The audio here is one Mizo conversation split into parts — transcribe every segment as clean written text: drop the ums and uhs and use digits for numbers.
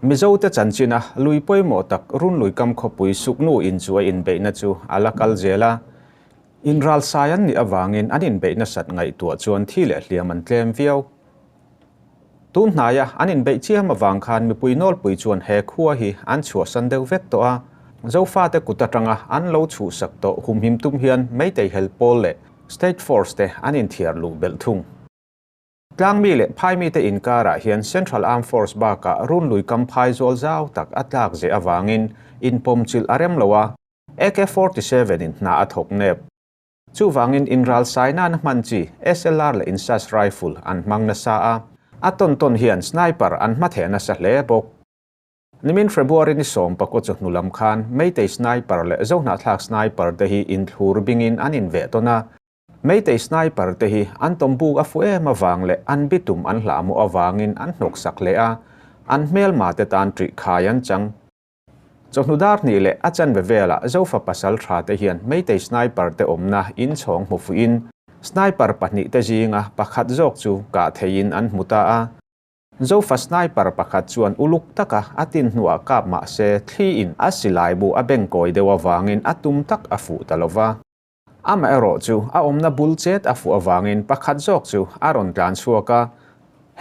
Mizote chanchina lui pawimawh tak Runluikam khawpui Suknu in chu a inbeihna chu a la kal zel a. Inralsai an nih avangin an inbeih nasat ngaihtuah chuan thi leh hliam an tlem viau. Tun hnaia an inbeih chiam avang khan mipui nawlpui chuan he khua hi an chhuahsan deuh vek tawh a. Zofate kut atanga an lo chhuhsak tawh humhim tum hian Meitei hel pawl leh State Force te an inthiar luh belh thung. Tlangmi leh phaimite inkarah hian Central Armed Force bakah runlui kam phai zawl zau tak a tlak zeh avangin inpawmchilh a rem lo a, AK 47 in hna a thawk nep. Chuvangin inral sai nana hman chi SLR leh INSAS rifle an hmang nasa a, a tawn tawn hian sniper an hma theh nasa hle bawk. Nimin February ni 16 chawhnu lam khan Meitei sniper leh Zohnahthlak sniper te hi inthlur bingin an inveh tawn a, Meitei sniper te hi an tawmbuk a fu em avang leh an bitum an hlahmawh avangin an hnawksak hle a, an hmelma te tan ṭih khai an chang. Chawhnu dar hnih leh a chanve velah Zofa pasal tha te hian Meitei sniper te awmna inchhawng hmu fuhin sniper pahnih te zinga pakhat zawk chu kah theiin an hmu ta a. Zofa sniper pakhat chuan uluk taka a tin hnuah kap mah se thliin a silai bu a bengkawi deuh avangin a tum tak a fuh ta lova. Amaherawhchu, a awmna bul chet a fuh avangin pakhat zawk chu a rawn tlan chhuak a.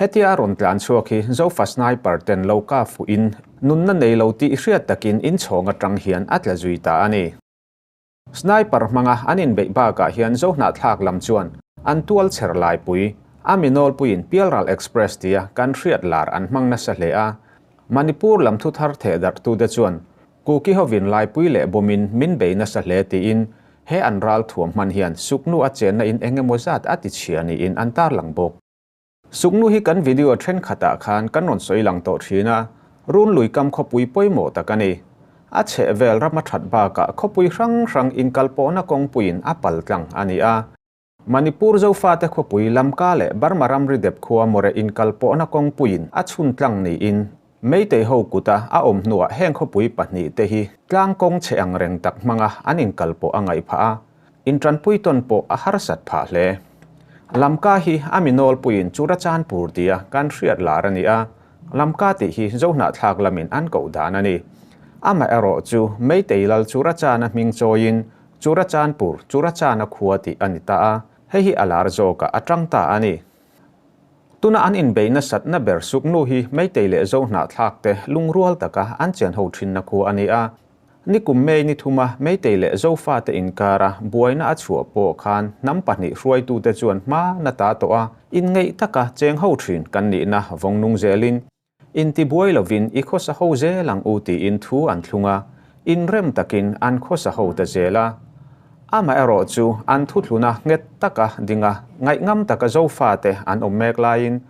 Hetia a rawn tlan chhuak hi Zofa sniper ten lo kap fuhin nunna nei lo tih hriat takin inchhawng atang hian a tla zui ta a ni. Sniper hmanga an inbeih bakah hian Zohnahthlak lam chuan an tual chher laipui, a mi nawlpuiin Pialral Express tia kan hriat lar an hmang nasa hle a. Manipur lam thuthar thehdarhtute chuan Kuki hovin laipui leh bawmin min bei nasa hle tiin he an ral thuam hman hian Suknu a chenna in eng emaw zat a ti chhia niin an tarlang bawk. Suknu hi kan video thenkhatah khan kan rawn sawi lang tawh thin a, Runlui kam khawpui pawimawh tak a ni. A chhehvel ram a that bakah khawpui hrang hrang inkalpawhna kawngpuiin a paltlang a ni a. Manipur Zofate khawpui Lamka leh Burma ramri dep khua Moreh inkalpawhna kawngpuiin a chhun tlang niin Meitei ho kuta a awm hnuah heng khawpui pahnihte hi tlang kawng chhe ang reng tak hmanga an inkalpawh a ngaih phah a, intanpui tawn pawh a harsat phah hle. Lamka hi a mi nawlpuiin Churachandpur tia kan hriat lar a ni a, Lamka tih hi Zohnahthlak lamin an koh dan a ni. Amaherawhchu Meitei lal Churachana hming chawiin Churachandpur, Churachana khua tih a ni ta a, hei hi a lar zawkah a tang ta a ni. Tuna an inbei nasatna ber Suknu hi Meitei leh Zohnahthlak te lungrual taka an chen ho thinna khua a ni a. Nikum May ni thuma Meitei leh Zofate inkara buaina a chhuah pawh khan hnam pahnih hruaitute chuan hma na ta tawh a, inngeih taka cheng ho thin kan nihna vawng nung zelin Intibuai lovin i khawsa ho zel ang u tiin thu an thlung a, inrem takin an khawsa ho ta zel a. Amaherawh chu an thuthluna nghet taka ding a, ngaihngam taka Zofate an awm mek laiin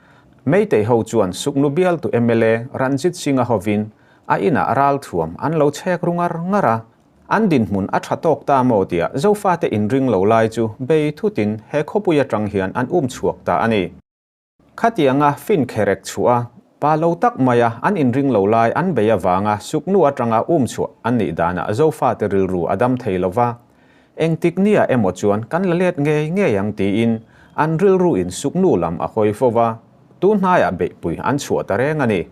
Meitei ho chuan Suknu bialtu mla Ranjit Singh-a hovin a inah ralthuam an lo chhek ru ngar ngar a, an dinhmun a tha tawk ta maw tia Zofate inring lo lai chu bei thutin he khawpui atang hian an um chhuak ta a ni. Khatianga fin kherek chhuah a, pa lo tak maia an inring lo lai an bei avanga suknu atanga um chhuah an nih danah Zofate rilru a dam thei lo va, engtik nia emaw chuan kan la let ngei ngei ang tiin an rilru in suknu lam a hawi fo va, tun hnaiah beihpui an chhuah ta reng a ni.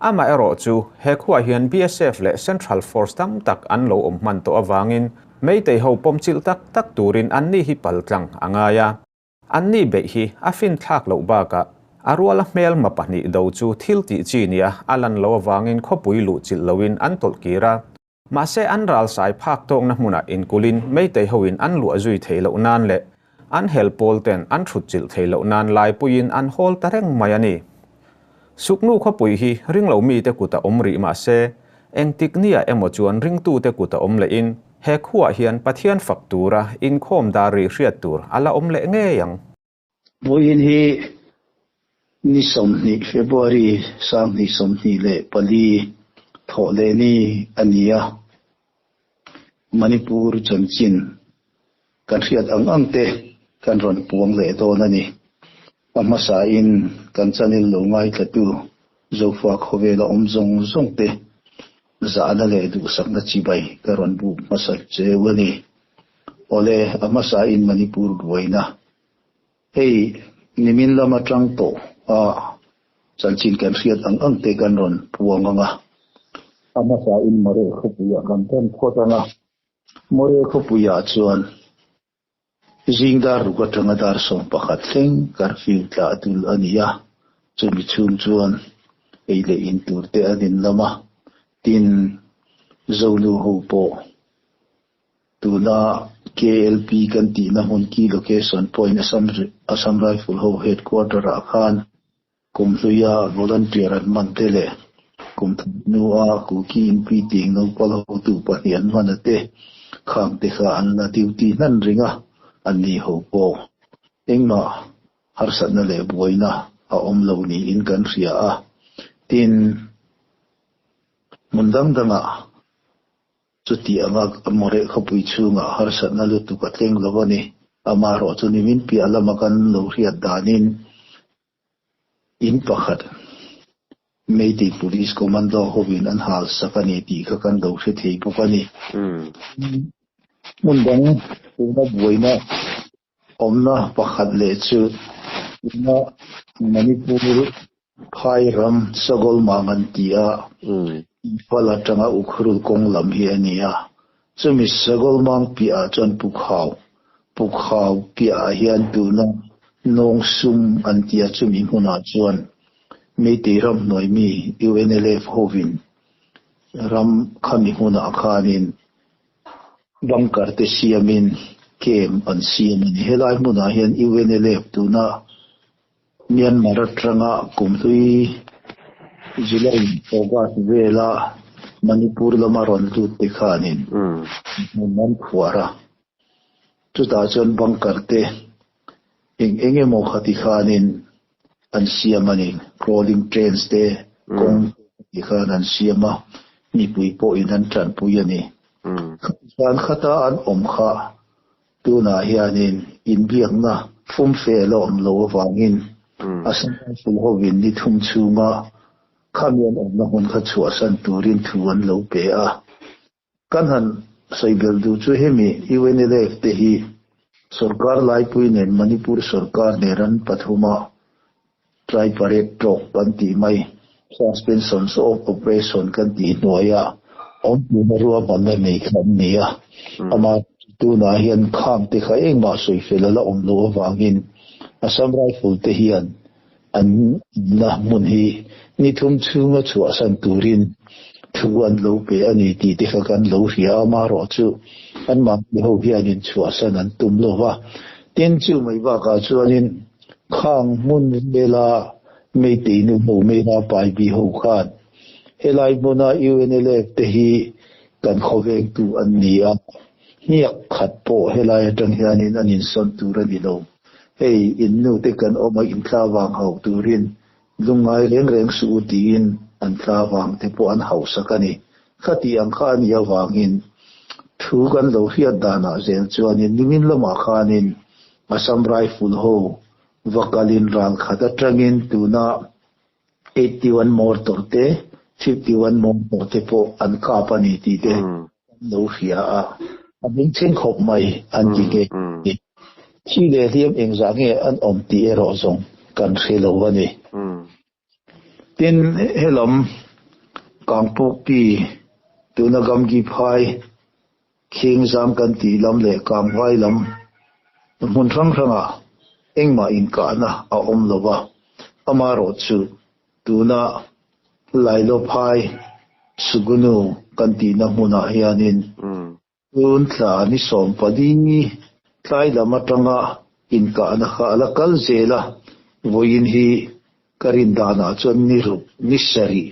Amaherawh chu he khuah hian BSF leh Central Force tam tak an lo awm hman tawh avangin Meitei ho pawmchilh tak tak turin anni hi paltlang a ngai a. Anni beih hi a finthlak loh bakah a ruala hmelma pahnih do chu thil tih chi nia a lan loh avangin khawpui luh chilh loin an tawlh kir a. Mahse an ralsai phak tawkna hmunah inkulhin Meitei hoin an luah zui theih loh nan leh an hel pawl ten an thut chilh theih loh nan laipuiin an hawl ta reng mai a ni. Suknu khawpui hi ringlo mite kut a awm rih mahse engtik nia emaw chuan ringtute kut a awm lehin He khuah hian Pathian fak tura inkhawm dar rih hriat tur a la awm leh ngei ang. Vawiin hi ni 20 February 2024 thawh leh ni a ni a, Manipur chanchin kan hriat ang ang te kan rawn puang leh dawn a ni. A hmasain kan channel lo ngaithlatu Zofa khawvela awm zawng zawng te Zahna leh duhsakna chibai ka rawn buk hmasa cheu a ni. Awle, a hmasain Manipur buaina hei nimin lama tang tawh a. Chanchin kan hriat ang ang te kan rawn puang ang a. A hmasain Moreh khawpuiah kan tan phawt ang a. Moreh khawpuiah chuan zing dar ruk atanga dar 11 thleng curfew tlah dul a ni a. Chumi chhung chuan ei leh in tur te an inlam a. Tin, Zonu ho pawh Tuna KLP kan tihna hmun Key Location Point Assam Assam Rifle ho Headquarter ah khan kum hluia volunteer an man te leh kum thum hnua Kuki Inpi tih naupang hotu pahnih an hman a te khang te kha an la duty hnan ring a, an ni ho pawh engmah harsatna leh buaina a awm lo niin kan hria a. Tin, hmun dang dangah Chuti anga Moreh khawpui chhungah harsatna lutuk a tleng lo a ni. Amaherawh chu nimin piah lama kan lo hriat danin in pakhat Meitei Police Commando hovin an hal sak a ni tih kha kan lo hre thei bawk a ni. Hmun dang tuna buaina awmna pakhat leh chu tuna Manipur phai ram Sagolmang an ti a, Imphal atanga Ukhrul kawng lam hi a ni a. Chumi Sagolmang piahah chuan Pukhau, Pukhau piahah hian tuna Nawngsum an ti a, chumi hmunah chuan Meitei ramhnuai mi UNLF hovin ram khami hmunah khanin Bunker te siamin camp an siam a ni. Helai hmunah hian UNLF tuna Myanmar atanga kum hlui July, August vela Manipur lama rawn lut te khanin hmun an phuar a. Chutah chuan bunker te eng eng emaw khati khanin an siam a ni. Crawling trains te kawng te khan an siam a, mipui pawhin an tanpui a ni. Khan khata an awm kha tunah hianin inbiakna fumfe la awm lo avangin Assam Rifle hovin ni thum chhunga khami an awmna hmun kha chhuahsan turin thu an lo pe a. Kan han sawi belh duh chu hemi UNLF te hi sorkar laipui nen Manipur sorkar nen ran pathuma triparate talk kan tih mai, suspension of operation kan tih hnuaia awm tuna ruahmanna nei kha an ni a. Amah tunah hian khang te kha engmah sawi fel a la awm loh avangin Assam Rifle te hian An la hmun hi ni thum chhunga chhuahsan turin thu an lo pe a ni tih te kha kan lo hria a, amaherawh chu anmahni ho hianin chhuahsan an tum lo va. Tin, chu mai bakah chuanin khang hmun vela Meitei nu ho Meira Paibi ho khan helai hmuna UNLF te hi kan khawvengtu an ni a, hniak khat pawh helai atang hianin an insawn tur a ni lo. Hei, in nu te kan awm a, in thla vang hauh turin lungngai reng reng suh u tiin an thla vang te pawh an hauhsak a ni. Khatih ang kha a nih avangin thu kan lo hriat danah zel chuanin nimin lamah khanin Assam Rifle ho va kalin ral khat atangin tuna 81 mortar te, 51 mortar te pawh an kap a ni tih te kan lo hria a, a bengchheng khawp mai an ti nghe nghe. Thi leh hliam engzah nge an awm tih erawh zawng kan hre lo a ni. Tin, helam Kangpukpi tuna Gamgi phai Khengzam kan tih lam leh Kangvai lam hmun hrang hrangah engmah inkahna a awm lo va, amaherawh chu tuna Lailophai Sugunu kan tihna hmunah hianin tun thla ni 14 tlai lam atanga inkahna kha a la kal zel a, vawiin hi ka rin danah chuan ni ruk ni sarih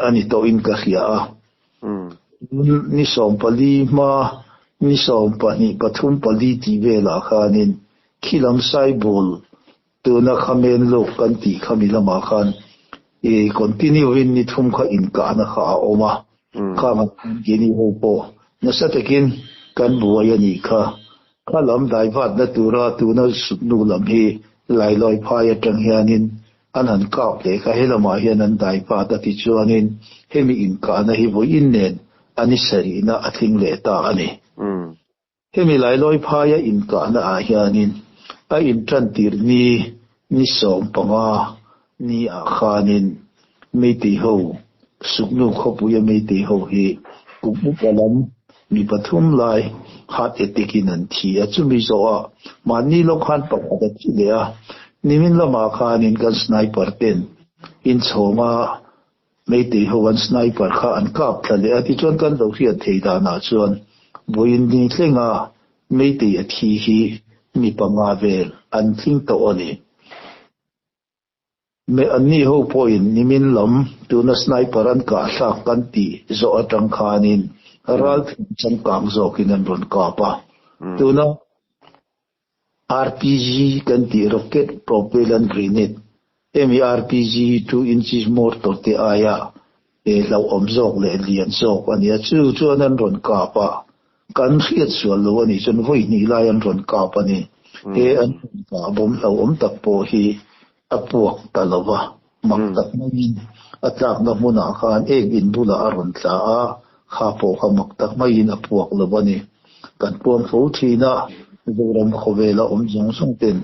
a ni tawhin ka hria a. Ni 14 hma, ni 12, 3, 4 tih velah khanin khilam Saibul tuna Khamen lawk kan tih khami lamah khan i continue in ni thum kha inkahna kha a awm a. Khang keini ho pawh nasa takin kan buai a nih kha. Kha lam daivatna tura tuna suknu lam hi Lailawi phai atang hianin An han kap leh kha helamah hian an dai pat a ti chuanin hemi inkahna hi vawiin nen a ni sarihna a tling leh ta a ni. Hemi Lailawi phaia inkahna ah hianin a intan tir ni ni 15. ni ah khanin Meitei ho, Suknu khawpuia Meitei ho hi kum upa lam mi pathum lai heart attack in an thi a, chumi zawhah mahni lo khan pakhat a thi leh a, nimin lamah khanin kan sniper ten inchhawnga Meitei ho an sniper kha an kap thla leh a, tichuan kan lo hriat thei danah chuan vawiin ni thlenga Meitei a thi hi mi panga vel an tling tawh a ni. Me anni ho pawhin nimin lam tuna sniper an kah thlak kan tih zawh atang khanin ralthleng changkang zawkin an rawn kap a, tuna RPG kan tih rocket propellant grenade, hemi RPG hi 2 inches mortar te aia hlauhawm zawk leh lian zawk a ni a, chu chuan an rawn kap a, kan hriat sual lo a nih chuan vawi hnih lai an rawn kap a ni. He an rawn kah bawm hlauhawm tak pawh hi a puak ta lo va, mak tak maiin a tlakna hmunah khan ek in bulah a rawn tla a, kha pawh kha mak tak maiin a puak lo a ni. Kan puang fo thin a, Zoram khawvela awm zawng zawng ten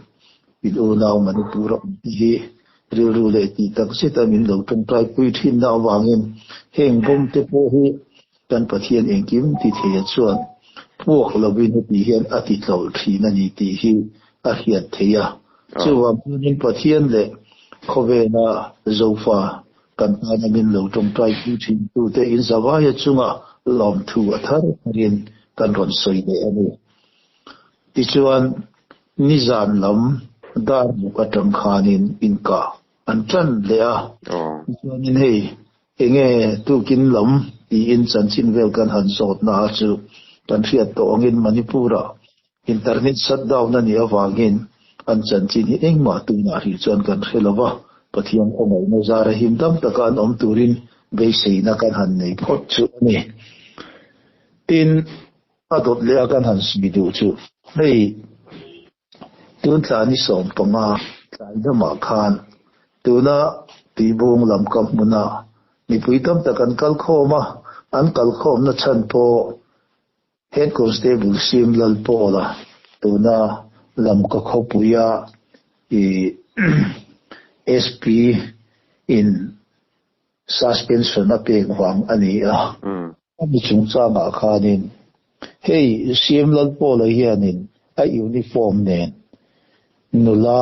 in unau Manipur a awm te hi rilru leh tih tak zeta min lo tawngtaipui thinna avangin heng bomb te pawh hi Kan Pathian engkim ti theia chuan puak lovin heti hian a ti tlawlh thin a ni tih hi a hriat theih a. Chuvang chuanin Pathian leh khawvela Zofa kan tana min lo tawngtaipui thintute inzavaia chunga lawmthu a thar tharin kan rawn sawi leh a ni. Tichuan, nizan lam dar muk atang khanin inkah an tan leh a. Tichuanin hei Enge tukin lam tiin chanchin vel kan han zawtna a chu kan hriat tawh angin Manipur-ah internet shutdown a nih avangin an chanchin hi engmah tunah hrih chuan kan hre lo va, Pathian khawngaihna zara him dam taka an awm turin beiseina kan han nei phawt chu a ni. Tin, a dawt leh a kan han sawi duh chu hei Tun thla ni 15 tlai lamah khan tuna Tuibung lam ka hmuna mipui tam tak an kal khawm a, an kal khawmna chhan pawh Head Constable Sim Lalpawla tuna Lamka khawpuia SP in suspension a pek vang a ni a. A mi chungchangah khanin hei CM Lalpawla hianin a uniform nen nula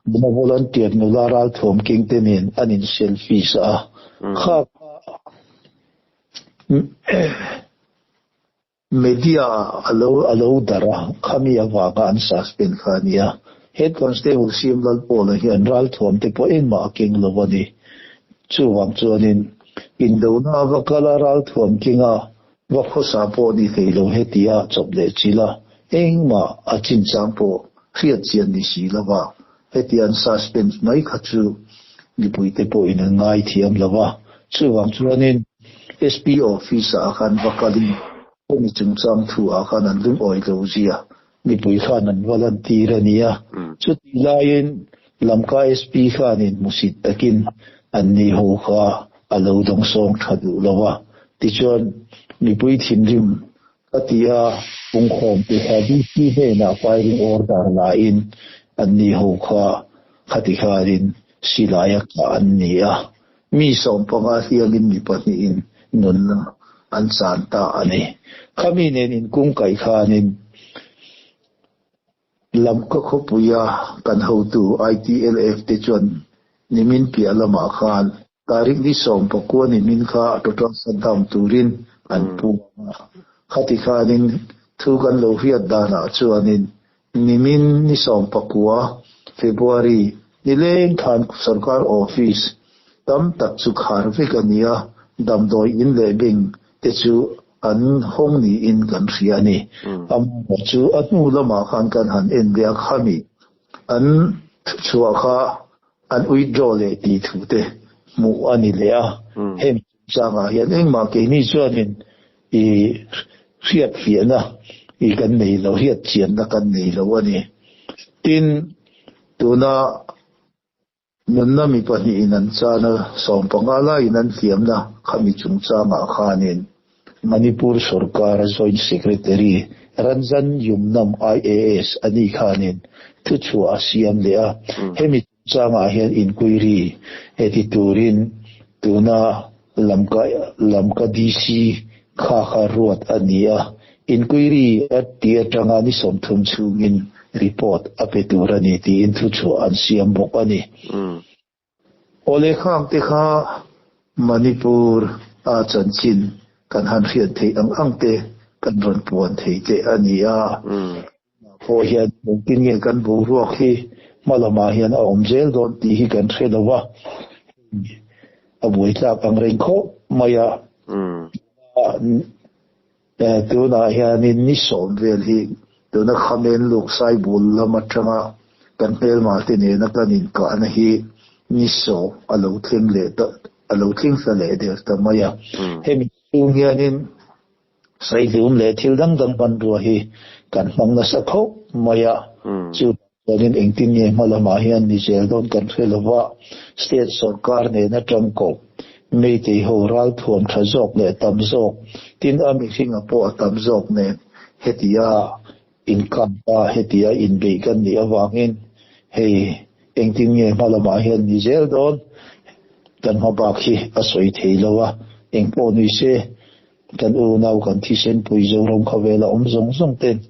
nula volunteer nula ralthuam keng te nen an in selfie a, kha kha Media ah a lo a lo darh a, khami avanga an suspend kha a nia. Head Constable CM Lalpawla hian ralthuam te pawh engmah a keng lo a ni. Chuvang chuanin indona a va kal a, ralthuam kenga va khawsa pawh ni thei lo hetia chawp leh chil a, engmah a chinchang pawh hriat chian ni si lova hetia an suspend mai kha chu mipuite pawhin an ngaithiam lo a. Chuvang chuanin SP office ah khan va kalin hemi chungchang thu ah khan an lungawi lo zia mipui khan an va lantir a nia. Chutih laiin Lamka SP khanin hmusit takin an ni ho kha a lo dawngsawng tha duh lo a. Tichuan mipui thinrim Ka ti a, pungkhawm te kha DC hnenah firing order la in an ni ho kha khati khanin silai a kah an ni a, mi 15 hliamin mi pahnihin nunna an chan ta a ni. Khami nen inkungkaih khanin Lamka khawpuia kan hotu ITLF te chuan nimin piah lamah khan tarik ni 19 nimin kha total shutdown turin an puang a. Khati khanin thu kan lo hriat danah chuanin nimin ni 19 February nileng khan sorkar office tam tak chu khar vek a ni a, damdawi in leh bank te chu an hawng niin kan hria a ni. Amaherawh chu a hnu lamah khan kan han en leh a, khami an thuchhuah kha an withdraw leh tih thu te hmuh a ni leh a. Hemi chungchangah hian engmah keini chuanin i hriatfiahna i kan nei lo, hriatchianna kan nei lo a ni. Tin, tuna Nunna mi pahnihin an chan a, 15 laiin an hliamna khami chungchangah khanin Manipur sorkar Joint Secretary Ranjan Yumnam IAS a ni khanin thuchhuah a siam leh a. Hemi. Changah hian inquiry he ti turin tuna Lamka Lamka DC kha kha ruat a ni a, inquiry a tih atanga ni 30 chhungin report a pe tur a ni tiin thuchhuah an siam bawk a ni. Awle khangte kha Manipur a chanchin kan han hriat theih ang ang te kan rawn puan thei te a ni a. Pawh hian engtin nge kan boruak hi hma lamah hian a awm zel dawn tih hi kan hre lo a, a buaitlak ang reng khawp mai a. Tunah hianin ni 10 vel hi tuna Khamen Luk Saibul lam atanga kan hmelma te nena kan inkahna hi ni 10 a lo thleng leh ta a lo thleng thla leh der ta mai a. Hemi chhung hianin Saihlum leh thil dang dang hmanrua hi kan hmang nasa khawp mai a, chu chuanin engtin nge hma lamah hian ni zel dawn kan hre lo va, state sorkar nena tangkawp Meitei ho ralthuam tha zawk leh tam zawk, tin a mihringa pawh a tam zawk nen hetia inkap a, hetia inbeih kan nih avangin hei engtin nge hma lamah hian ni zel dawn kan hma bak hi a sawi thei lo a, engpawh ni se. Kan unau kan thisen pui Zoram khawvela awm zawng zawng ten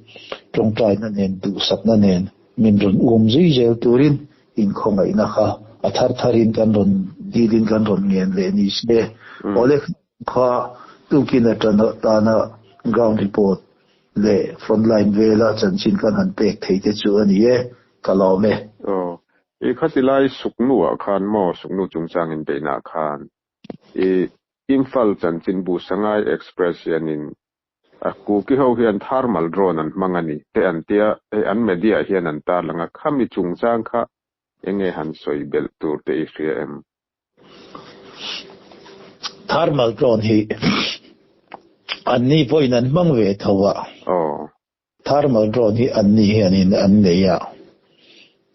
tawngtaina nen duhsakna nen min rawn um zui zel turin inkhawngaihna kha a thar tharin kan rawn dilin kan rawn ngen leh ni se. Awle kha tukin atana tana ground report leh frontline vela chanchin kan han pek thei te chu a ni e, ka lawm e. Aw, i khatilai suknu-ah khan maw, suknu chungchang inbeihnaah khan I Imphal chanchinbu Sangai Express hianin a Kuki ho hian thermal drone an hmang a ni te an tia, hei an media hian an tarlang a, khami chungchang kha enge han sawi belh tur te i hria em? Thermal drone hi an ni pawhin an hmang ve tho a. Aw. Thermal drone hi an ni hianin an nei a,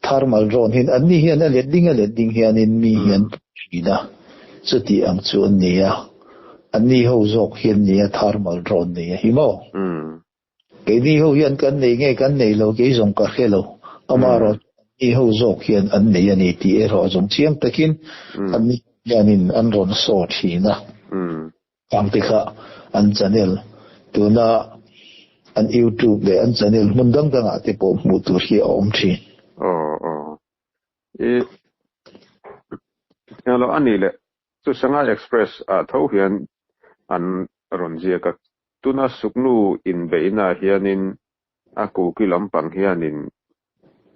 thermal drone hian an ni hian a let ding a let ding hianin mi hi an pawh thin a, chuti ang chu an ni a, an ni ho zawk hi an ni a thermal drone nei a hi maw? Keini ho hian kan nei nge kan nei lo kei zawng ka hre lo, amaherawh chu an ni ho zawk hian an nei a ni tih erawh zawng chiang takin an ni hianin an rawn saw thin a. Ang te kha an channel tuna an youtube leh an channel hmun dang dangah te pawh hmuh tur hi a awm thin. Aw aw. I Englo a nih leh chu Shanghai Express ah tho hian an rawn ziak a, tuna Suknu inbeihna ah hianin a kuki lampang hianin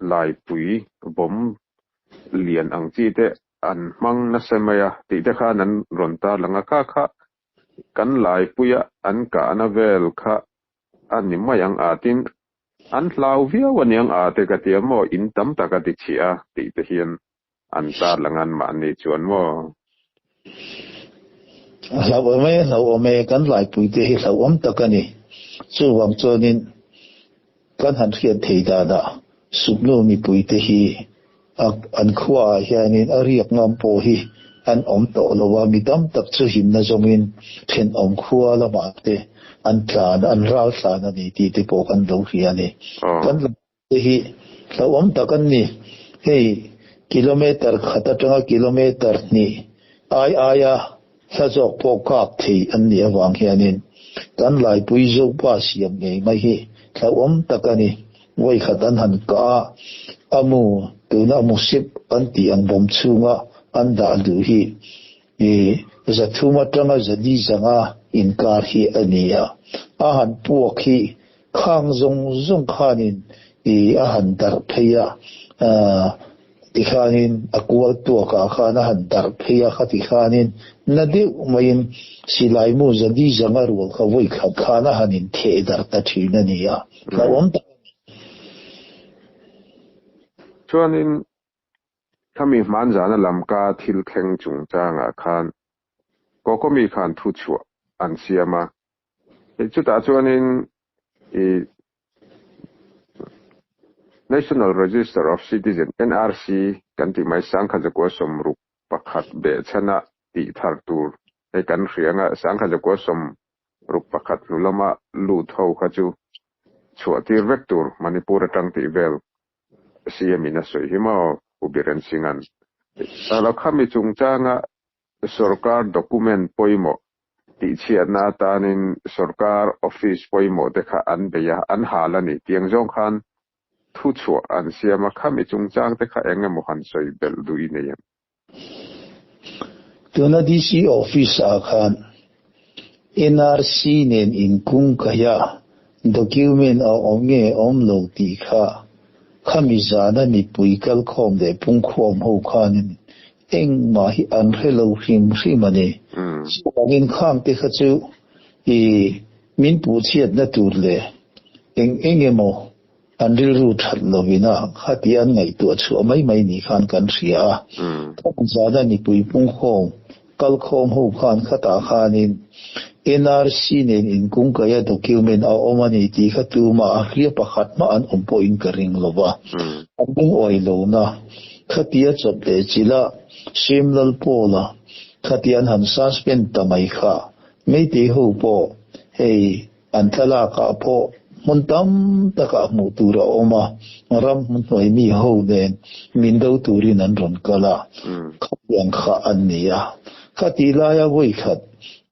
laipui bomb lian ang chi te an hmang nasa mai a tih te khan an rawn tarlang a, kha kha kan laipuia an kahna vel kha a ni mai ang a tin an hlau viau a niang a te ka tia maw in tam tak a ti chhia a tih te hian an tarlang an mahni chuan maw. A hlauhawm e, hlauhawm e, kan laipui te hi hlauhawm tak a ni. Chuvang chuanin kan han hriat thei danah Suknu mipui te hi a an khuaah hianin a riak ngam pawh hi an awm tawh lo a, mi tam tak chu himna zawngin thenawm khua lamah te an tlan, an ral tlan a ni tih te pawh kan lo hria a ni. Kan Hei hi hlauhawm tak an ni. Hei kilometer khat atanga kilometer hnih ai aia hla zawk pawh kap thei an nih avang hianin kan Laipui Zopa siam ngei mai hi hlauhawm tak a ni. Vawi khat an han kah a, a mu tuna mu sip an tih ang bawm chhunga an dah duh hi i 300 atanga 400 zanga inkar hi a ni a, a han puak hi Khang zawng zawng khanin i a han darh phei a, tikhanin a kual tuakah khan a han darh phei a, khati khanin na deuh maiin silai mu zali zanga rual kha vawi khat khan a han intheh darh ta thin a ni a, hlauhawm tak a ni. Chuanin khami hmanzana lamka thil thleng chungchangah khan Kokomi khan thuchhuah an siam a, Chutah chuanin i National Register of Citizen, NRC, kan tih mai 1961 behchhana tih thar tur hei kan hria anga 1961 hnu lama lut ho kha chu chhuah tir vek tur Manipur atang tih vel CM in a sawi hi maw. Pu Biren Singh-a'n. Alo khami chungchanga sorkar document pawimawh tihchhiatna atanin sorkar office pawimawh te kha an bei a, an hal a ni. Tiang zawng khan thuchhuah an siam a, khami chungchang te kha eng emaw han sawi belh duh i nei em? Tuna DC office ah khan NRC nen inkungkaih a document a awm nge awm lo tih kha khami zana mipui kalkhawm leh pungkhawm ho khanin engmah hi an hre lo hrim hrim a ni. Chuvangin khang te kha chu i min puhchhiatna tur leh eng eng emaw An rilru that lovin a khati an ngaihtuah chhuah mai mai ni khan kan hria a. Thawk zana mipui pungkhawm, kalkhawm ho khan khatah khanin NRC nen inkungkaih a document a awm a ni tih kha tumah a hria pakhat mah an awm pawhin ka ring lo va. An lungawi lohna khatia chawp leh chilh a, Simlal Paula khati an han suspend ta mai kha Meitei ho pawh hei An thlalakah pawh hmun tam takah hmuh tur a awm a, ram hnuai mi ho nen min do turin an rawn kal a, khatiang kha an ni a. Khatih laia vawikhat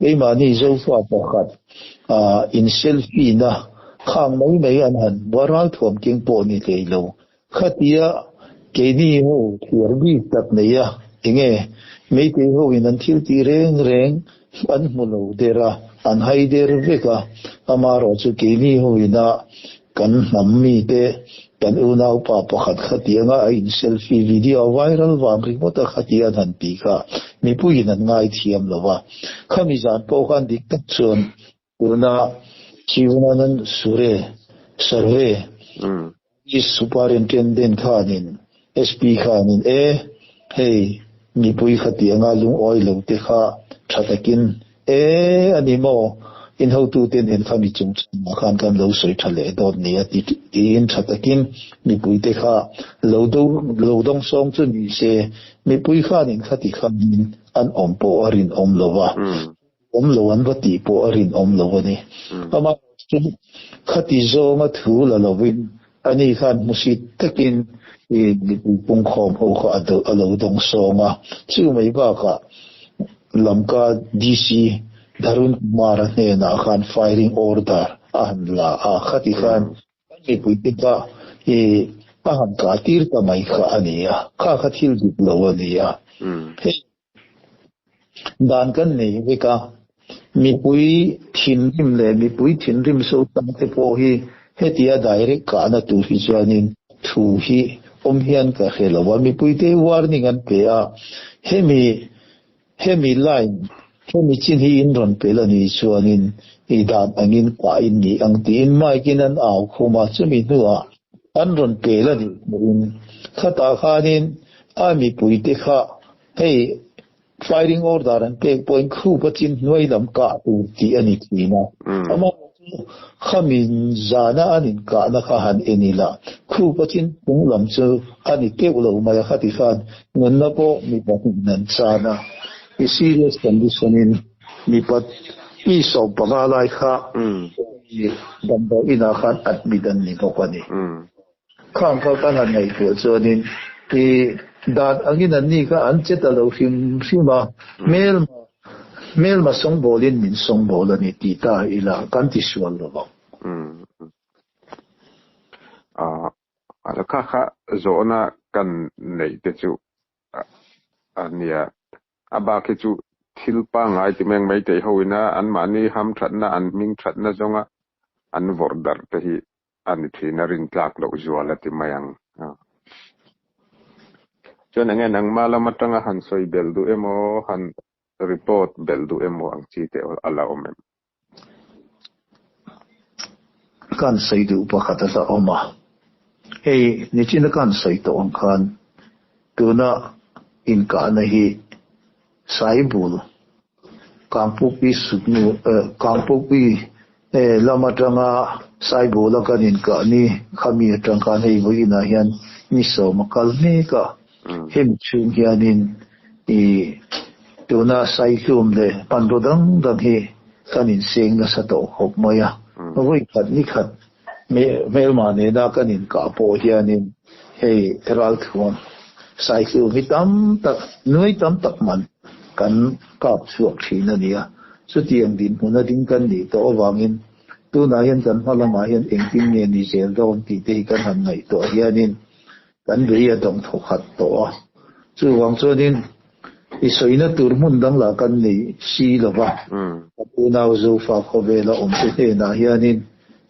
keimahni Zofa pakhat in selfie na khang mai mai an han hmu a, ralthuam keng pawh ni hlei lo. Khatia keini ho thiar bik tak nei a, enge Meitei ho in an thil tih reng reng an hmu lo der a, an hai der vek a, amaherawh chu keini ho ina kan hnam mite kan unaupa pakhat khatianga a in selfie video a viral vang ringawt a khatia an han tih kha mipuiin an ngaithiam lo va, khami zan pawh khan dik tak chuan Tuna Chivanand Sure Survey Superintendent khanin SP khanin e hei mipui khatianga lungawi lo te kha tha takin e a ni maw in hotute nen kha mi chungchangah khan kan lo sawi tha leh dawt ni a ti tiin tha takin mipui te kha lo do lo dawngsawng chu ni se mipui khanin khati khanin an awm pawh a rinawm lo va. Awm lo an va tih pawh a rinawm lo a ni. Amah chu khati zawnga thu la lovin ani khan hmusit takin i mipui pungkhawm ho kha a lo dawng sawng a. Chu mai bakah Lamka DC Dharun Kumar-a hnenah khan firing order a han la a, khati khan kan mipuite kha i a han kah tir ta mai kha a ni a, kha kha thil dik lo a ni a. Hei Dan kan nei vek a, mipui thinrim leh mipui thinrim sotang te pawh hi hetia direct kahna tur hi chuanin thu hi awm hian ka hre lo a, mipui te hi warning an pe a, hemi hemi line hemi chin hi in rawn pel a nih chuanin i dan angin kah in ni ang tiin mic in an au khum a, chumi hnuah an rawn pel a nih hmuhin khatah khanin a mipui te kha Hei firing order an pek pawhin khu pa chin hnuai lam kah tur tih a ni thin a. Amah chu khami zana an inkahna kha han en ila, khu pa chin chung lam chu a ni teuh lo mai a, khati khan nunna pawh mi pahnihin an chan a. I serious condition in mipa mi 15 lai kha damdawi inah khan admit an ni bawk a ni. Khang kha kan han ngaihtuah chuanin i dan angin an ni kha an che ta lo hrim hrim a, hmelma hmelma sawngbawlin min sawngbawl a ni tih ta ila kan ti sual lo vang. Kha kha zawhna kan neih te chu a nia. A bak hi chu thil pangngai ti meng mai thei ho ina anmahni hamthatna an hming thatna zawnga an vawrh darh te hi a ni thin a rintlak loh zual a ti mai ang. Chuan enge nangmah lam atanga han sawi belh duh emaw, han report belh duh emaw ang chi te a la awm em? Kan sawi duh pakhat a la awm a, hei nichina kan sawi tawh ang khan tuna inkahna hi Saibul Kangpukpi suknu Kangpukpi lam atanga Saibula kan inkah ni khami atang khan hei vawiinah hian ni sawm a kal mek a, hemi chhung hianin i tuna Saihlum leh hmanraw dang dang hi kan inseng nasa tawh khawp mai a, vawikhat ni khat hmelmah nena kan inkah pawh hianin hei ralthuam. Saithlium hi tam tak, nuai tam tak man kan kap chhuak thin a ni a. Chutiang dinhmuna ding kan nih tawh avangin tunah hian kan hma lamah hian engtin nge ni zel dawn tih te hi kan han ngaihtuah hianin kan bei a dawng thawkhat tawh a. Chuvang chuanin i sawina tur hmun dang lah kan nei si lo va. Kan unau Zofa khawvela awmte hnenah hianin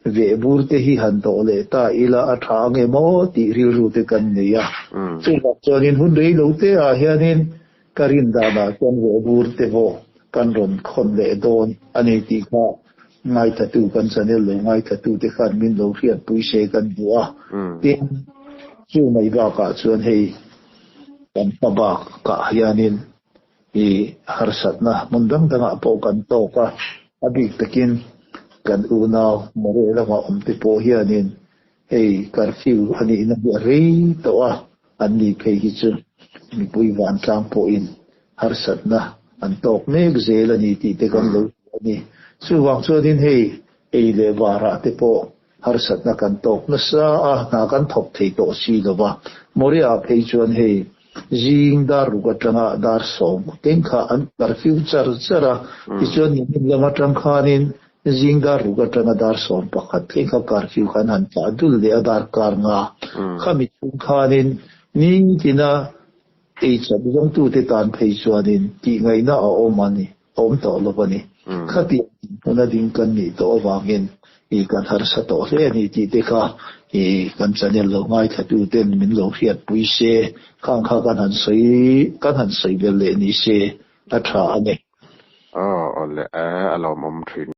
Vehbur te hi han dawh leh ta ila a tha ange maw tih rilru te kan nei a. Chuvang chuanin hun rei lo te ah hianin ka rin danah chuan vehbur te pawh kan rawn khawn leh dawn a ni tih kha ngaithatu kan channel lo ngaithatu te khan min lo hriatpui se kan duh a. Tin, chu mai bakah chuan hei kan hma bakah hianin I harsatna hmun dang dangah pawh kan tawk a, a bik takin kan unau Moreh lama awmte pawh hianin hei curfew a nihna hi a rei tawh a, an ni phei hi chu mipui vantlang pawhin harsatna an tawk mek zel a ni tih te kan lo hria a ni. Chuvang chuanin hei ei leh varah te pawh harsatna kan tawk nasa a, hna kan thawk thei tawh si lo va. Moriah phei chuan hei zing dar ruk atanga dar sawm teng kha an curfew char char a, tichuan nimin lam atang khanin zing dar ruk atanga dar 11 thleng kha curfew khan han tlah dul leh a dar kar nga. Khami chhung khanin nitina ei chawp zawngtute tan phei chuanin tihngaihna a awm a ni. awm tawh lo a ni. Khatiang hmuna ding kan nih tawh avangin i kan harsa tawh hle a ni tih te kha i kan channel lo ngaithlatu ten min lo hriatpui se, khang kha kan han sawi kan han sawi vel leh ni se a tha a ni. Aw awle a lawmawm thin.